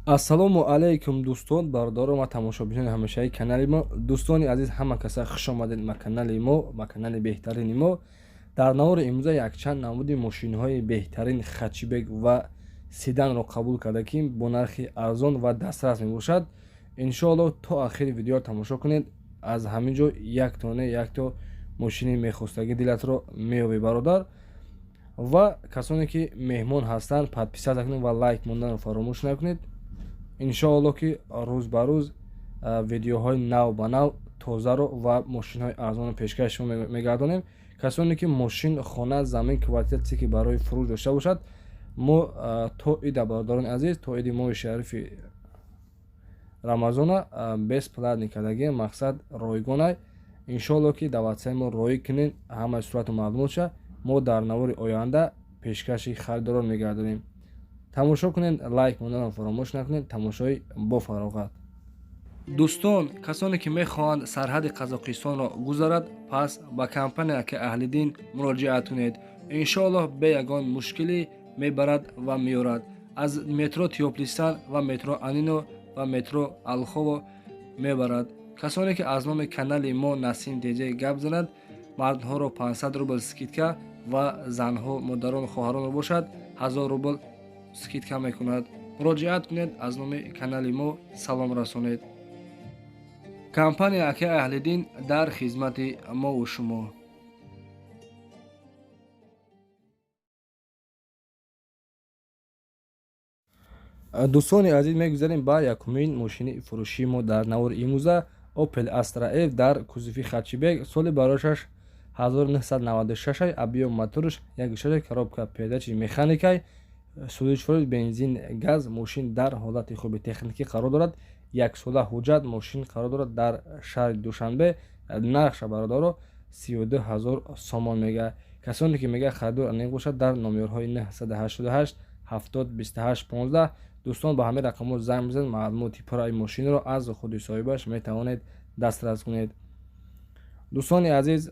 Ассалому алайкум, дӯстон, бародарон ва тамошобинони ҳамешаи канали мо. Дӯстони азиз, ҳама каса хуш омадед ба канали мо, ба канали беҳтарини мо. Дар навори имрӯза якчанд намуди мошинҳои беҳтарин хэтчбек ва седанро қабул карда, ки бо нархи арзон ва дастрас мебошад. Иншоалло, то ахири видеоро тамошо кунед, аз ҳамин ҷо яктоне якто мошини мехостагӣ дилатро меёбӣ, бародар. Ва касоне ки меҳмон ҳастанд, подписаться кунед ва лайк монданро фаромӯш накунед. Иншоалло, ки рӯз ба рӯз видеоҳои нав ба нав, тозаро ва мошинҳои арзонро пешкаши шумо мегардонем. Касоне ки мошин, хона, замин, квартира, чизе ки барои фурӯш дошта бошад, мо то ида, бародарони азиз, то иди моҳи шарифи Рамазона бесплатный кардагием, мақсад ройгонай. Иншоалло, ки дар ватсаи мо роӣ кунед ҳамаи сурату маълумотша, мо дар навори оянда пешкаши харидорон мегардонем. Тамошо кунед, лайк монданро фаромӯш накунед. Тамошои бофароғат. Дӯстон, касоне ки мехоҳанд сарҳади Қазоқистонро гузарад, пас ба компания ки Аҳлиддин муроҷиат кунед. Иншоаллоҳ, бе ягон мушкилӣ мебарад ва меорад. Аз метро Тёплый Стан ва метро Анино ва метро Алхово мебарад. Касоне ки аз номи канали мо Насим ТЖ гап занад, мардҳоро 500 рубл скидка ва занҳо, модарон, хоҳаронро бошад, 1000 рубл скидка мекунад. Муроҷиат кунед, аз номи канали мо салом расонед. Компания Акаи Аҳлиддин дар хизмати мову шумо. Дӯстони азиз, мегузарем ба якумин мошини фурӯшии мо дар навори имрӯза: Opel Astra F дар кузови хэтчбек, соли барошаш 1996, объём моторш 1,6, коробка передачи механикай, сӯзишвории бензин, газ. Мошин дар ҳолати хуби техникӣ қарор дорад, яксола ҳуҷҷат. Мошин қарор дорад дар шаҳри Душанбе. Нархша, бародаро, 32 000 сомон мега. Касоне ки мега харидор аниқ бошад, дар номерҳои 988 70 28 15, дӯстон, ба ҳамин рақамҳо занг бизанед, маълумоти пурраи мошинро аз худи соҳибаш метавонед дастрас кунед. Дӯстони азиз,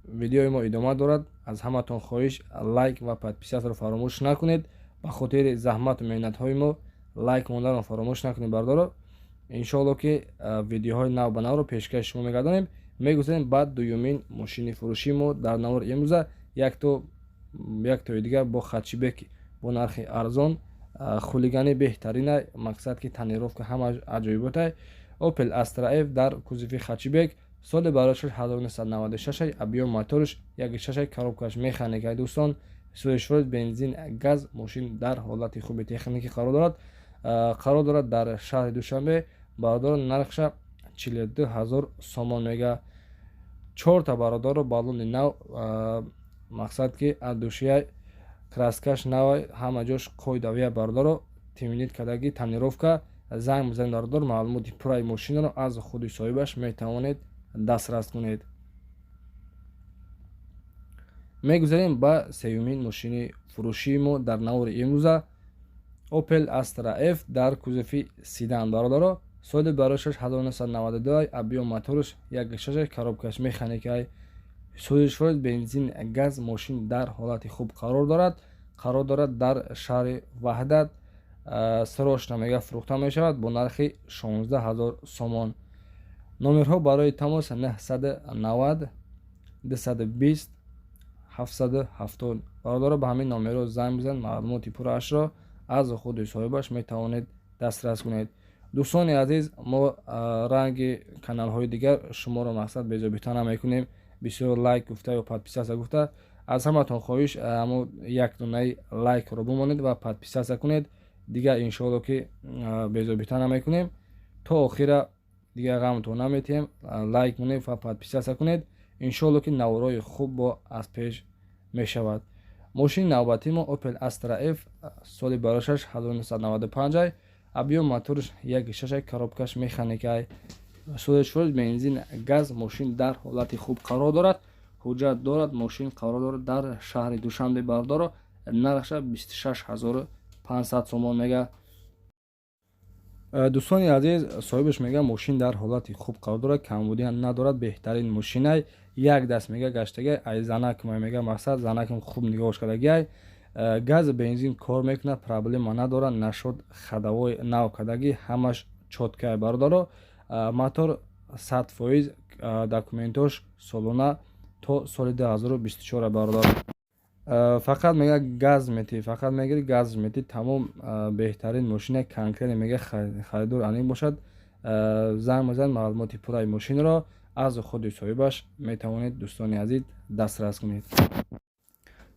видеои мо идома дорад. Аз ҳаматон хоҳиш: лайк ва подписаться ро фаромӯш накунед. Ба хотири заҳмату меҳнатҳои мо лайк монданро фаромӯш накунед, бародаро. Иншоалло, ки видеоҳои нав ба навро пешкаши шумо мегардонем. Мегузарем ба дуюмин мошини фурӯшии мо дар навори имрӯза, яктои дигар бо хэтчбек, бо нархи арзон, хулигани беҳтарина, мақсад ки тонировка ҳама аҷоиботай. Opel Astra F дар кузови хэтчбек, соли барошаш 1996, объём моторш 1,6, коробкаш механикай. Дӯстон, сӯзишвори бензин, газ. Мошин дар ҳолати хуби техникӣ қарор дорад, қарор дорад дар шаҳри Душанбе. Бародарон, нархша 42 000 сомон мега. Чорта, бародаро, баллони нав, мақсад ки адушия, краскаш нав, ҳама ҷош қоидавия, бародаро, тюнинг кардаги, тонировка. Занг бизанед, бародар, маълумоти пурраи мошинро аз худи соҳибаш метавонед дастрас кунед. Мегузарем ба сеюмин мошини фурӯшии мо дар навори имрӯза: Opel Astra F дар кузови седан. Бародаро, соли барошаш 1992, объём моторш 1,6, коробкаш механикай, сӯзишвори бензин, газ. Мошин дар ҳолати хуб қарор дорад, қарор дорад дар шаҳри Ваҳдат. Срочно мега фурӯхта мешавад бо нархи 16 ҳазор сомон. Номерҳо барои тамос 990 220 770. Бародаро, ба ҳамин номерҳо занг бизанед, маълумоти пурраашро аз худи соҳибаш метавонед дастрас кунед. Дӯстони азиз, мо ранги каналҳои дигар шуморо, мақсад, безобита намекунем, бисёр лайк гуфта ё подписаться гуфта. Аз ҳаматон хоҳиш, ҳамо як донаи лайкро бимонед ва подписаться кунед. Дигар, иншоалло, ки безобита намекунем, то охира дигар ғамтон наметиҳем. Лайк монед ва подписаться кунед. Иншоалло, ки наворҳои хуб бо аз пеш мешавад. Мошини навбатии мо Opel Astra F, соли барошаш 1995, объём моторш 1,6, коробкаш механикай, сӯзишвори бензин, газ. Мошин дар ҳолати хуб қарор дорад, ҳуҷҷат дорад. Мошин қарор дорад дар шаҳри Душанбе. Бародаро, нархша 26 500 сомон мега. Дӯстони азиз, соҳибаш мега, мошин дар ҳолати хуб қарор дорад, камбудӣ надорад, беҳтарин мошинай, як даст мега гаштагай, ай занакма мега, мақсад, занакам хуб нигоҳш кардагиай. Газ, бензин кор мекунад, проблема надорад. Нашод ходовой нав кардагӣ, ҳамаш чёткая, бародаро. Мотор 100%, документош солона то соли 2024, бародаро. Фақат мега газ метӣ, фақат мегири, газ метӣ, тамом. Беҳтарин мошина конкретно мега, харидор анин бошад, занг мезанад. Маълумоти пурраи мошинро аз худи соҳибаш метавонед, дӯстони азиз, дастрас кунед.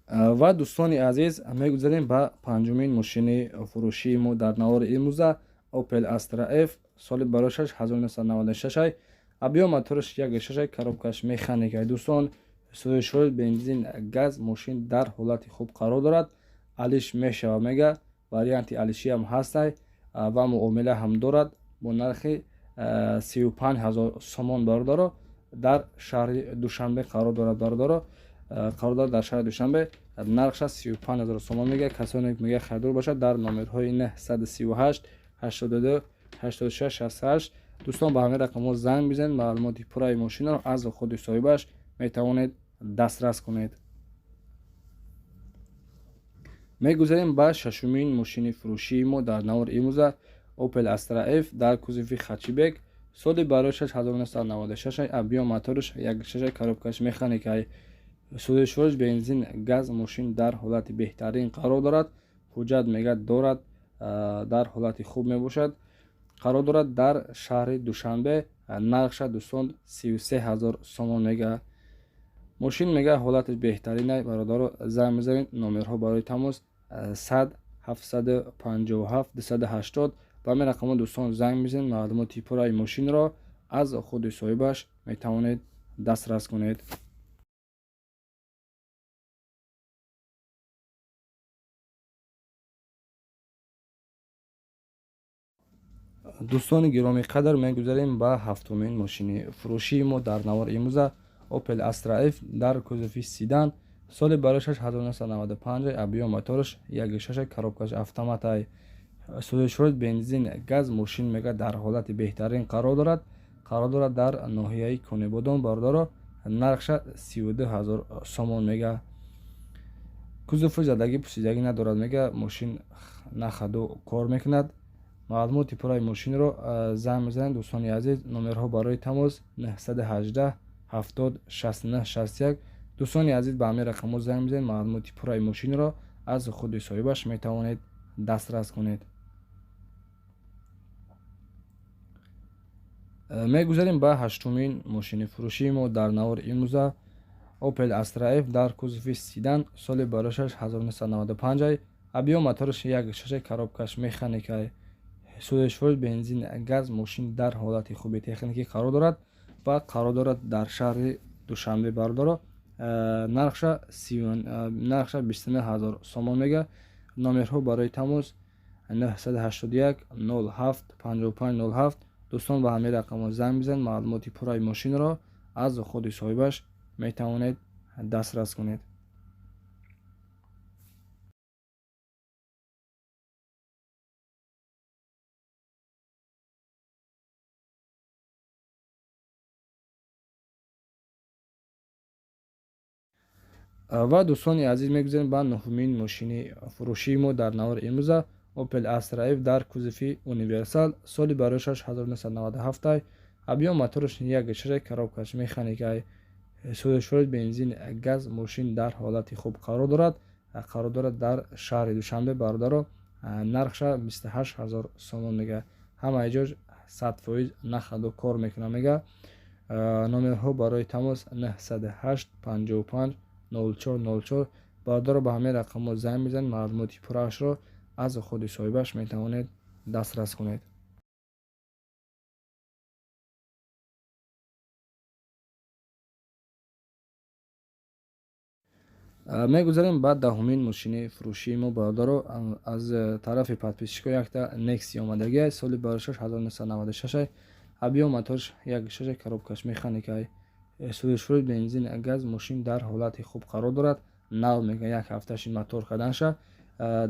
Ва, дӯстони азиз, мегузарем ба панҷумин мошини фурӯшии мо дар навори имрӯза: Opel Astra F, соли барошаш 1996, объём мотораш 1,6, коробкаш механикай. Дӯстон, сӯзишворӣ бензин, газ, мошин дар ҳолати хуб қарор дорад. Алиш мешавад, мега, варианти алишиам ҳастай ва муомила ҳам дорад. Бо нархи 35 000 сомон, бародаро, дар шаҳри Душанбе қарор дорад. Бародаро, қарор дорад дар шаҳри Душанбе, нархша 35 000 сомон мега. Касоне мега харидор бошад, дар номерҳои 938 82 86 68, дӯстон, ба ҳамин рақамҳо занг бизанед. Маълумоти пурраи мошинро аз худи соҳибаш метавонед дастрас кунед. Мегузарем ба шашумин мошини фурӯшии мо дар навори имрӯза: Opel Astra F дар кузови хэтчбек, соли барои 1996, объём мотораш 1,6, коробкаш механикай, сӯзишвориш бензин, газ, мошин дар ҳолати беҳтарин қарор дорад. Ҳуҷҷат мега дорад, дар ҳолати хуб мебошад. Қарор дорад дар шаҳри Душанбе. Нархша, дӯстон, 33 000 сомон мега. Мошин мега ҳолати беҳтарина. Бародаро, занг мезанед. Номерҳо барои тамос 100 757 280. Ба ҳамин рақамҳо, дӯстон, занг мезанед. Маълумоти пурраи мошинро аз худи соҳибаш метавонед дастрас кунед. Дӯстони гиромӣ қадр, мегузарем ба ҳафтумин мошини фурӯшии мо дар навори имрӯза: Opel Astra F дар кузови седан, соли барои 1995, объём мотораш 1,6, коробкаш автоматай, сӯзишворӣ бензин, газ, мошин мега дар ҳолати беҳтарин қарор дорад. Қарор дорад дар ноҳияи Конибодом. Бародаро, нархша 32 000 сомон мега. Кузови задагӣ, пусидагӣ надорад, мега, мошин на ходу кор мекунад. Маълумоти пурраи мошинро занг мезанед, дӯстони азиз. Номерҳо барои тамос 918 70 69 61. Дӯстони азиз, ба ҳамин рақамҳо занг мезанед. Маълумоти пурраи мошинро аз худи соҳибаш метавонед дастрас кунед. Мегузарем ба ҳаштумин мошини фурӯшии мо дар навори имрӯза: Opel Astra F дар кузови седан, соли барошаш 1995, объём мотораш 1,6, коробкаш механикай, сӯзишворӣ бензин, газ, мошин дар ҳолати хуби техникӣ қарор дорад ва қарор дорад дар шаҳри Душанбе. Бародаро, нархша 29 000 сомон мега. Номерҳо барои тамос 981 07 55 07. Дӯстон, ба ҳамин рақамҳо занг бизанед. Маълумоти пурраи мошинро аз худи соҳибаш метавонед дастрас кунед. Ва, дӯстони азиз, мегузарем ба нуҳумин мошини фурӯшии мо дар навори имрӯза: Opel Astra F дар кузови универсал, соли барои 1997, объём мотораш 1,6, коробкаш механикай, сӯзишворӣ бензин, газ, мошин дар ҳолати хуб қарор дорад. Қарор дорад дар шаҳри Душанбе. Бародаро, нархша 28 000 сомон мега. Ҳамаи ҷош 100% на ходу кор мекунад, мега. Номерҳо барои тамос 908 55 04 04. Бародаро, ба ҳамин рақамҳо занг мезанед. Маълумоти пурраашро аз худи соҳибаш метавонед дастрас кунед. Мегузарем ба даҳумин мошини фурӯшии мо. Бародаро, аз тарафи подписчико якта Нексия омадагиай, соли барошаш 1996, объём мотораш 1,6, коробкаш механикай, сӯзишворӣ бензин, газ, мошин дар ҳолати хуб қарор дорад. Нав мега, як ҳафташи мотор карданша.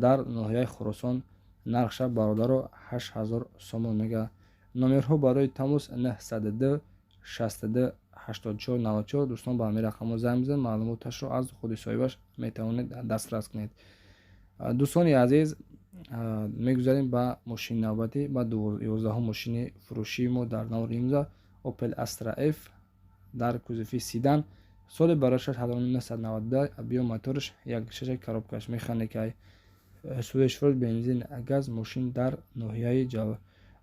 Дар ноҳияи Хуросон. Нархша, бародаро, 8000 сомон мега. Номерҳо барои тамос 902 62 84 94. Дӯстон, ба ҳамин рақамҳо занг бизанед. Маълумоташро аз худи соҳибаш метавонед дастрас кунед. Дӯстони азиз, мегузарем ба мошини навбатӣ, ба 11-ум мошини фурӯшии мо дар навори имрӯза, Opel Astra F дар кузови седан, соли барояш 1992, объём мотораш 1,6, коробкаш механикай, сӯзишвори бензин газ. Мошин дар ноҳияи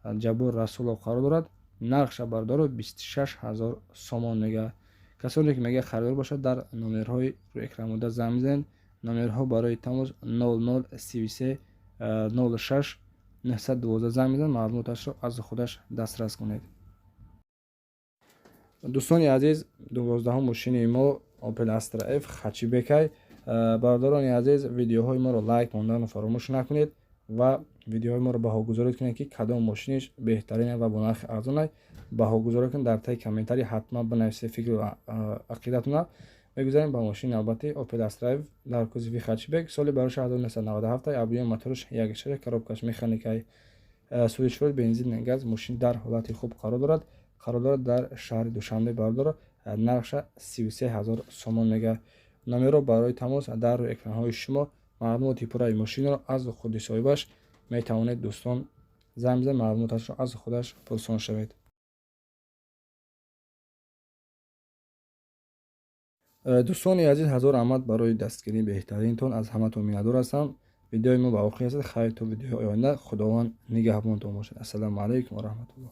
Ҷаббор Расулов қарор дорад. Нархша, бародаро, 26 ҳазор сомон мега. Касоне ки мега харидор бошад, дар номерҳои рӯи экран монда занг мезанед. Номерҳо барои тамос 00 33 06 912. Занг мезанед, маълумоташро аз худаш дастрас кунед. Дӯстони азиз, 12-ум мошини мо Opel Astra F хэтчбекай. Бародарони азиз, видеоҳои моро лайк монданро фаромӯш накунед ва видеоҳои моро баҳогузорӣ кунед, ки кадом мошиниш беҳтарин ва бо нархи арзонай. Баҳогузорӣ кунед, дар таи комментарий ҳатман бинависед фикру ақидатона. Мегузарем ба мошини навбатӣ, Opel Astra F дар кузови хэтчбек, соли барои 1997, объём мотораш 1,6, коробкаш механикай, сӯзишвори бензин газ. Мошин дар ҳолати хуб қарор дорад дар шаҳри Душанбе. Бародаро, нархша 33 ҳазор сомон мега. Номерро барои тамос дар рӯи экранҳои шумо. Маълумоти пурраи мошинро аз худи соҳибаш метавонед, дӯстон, занг бизанед, маълумоташро аз худаш пурсон шавед. Дӯстони азиз, ҳазор раҳмат барои дастгирии беҳтаринтон, аз ҳаматон миннатдор ҳастам. Видеои мо ба охир расид. Хайр, то видеои оянда, Худованд нигаҳбонтон бошад. Ассалому алайкум ва раҳматуллоҳ.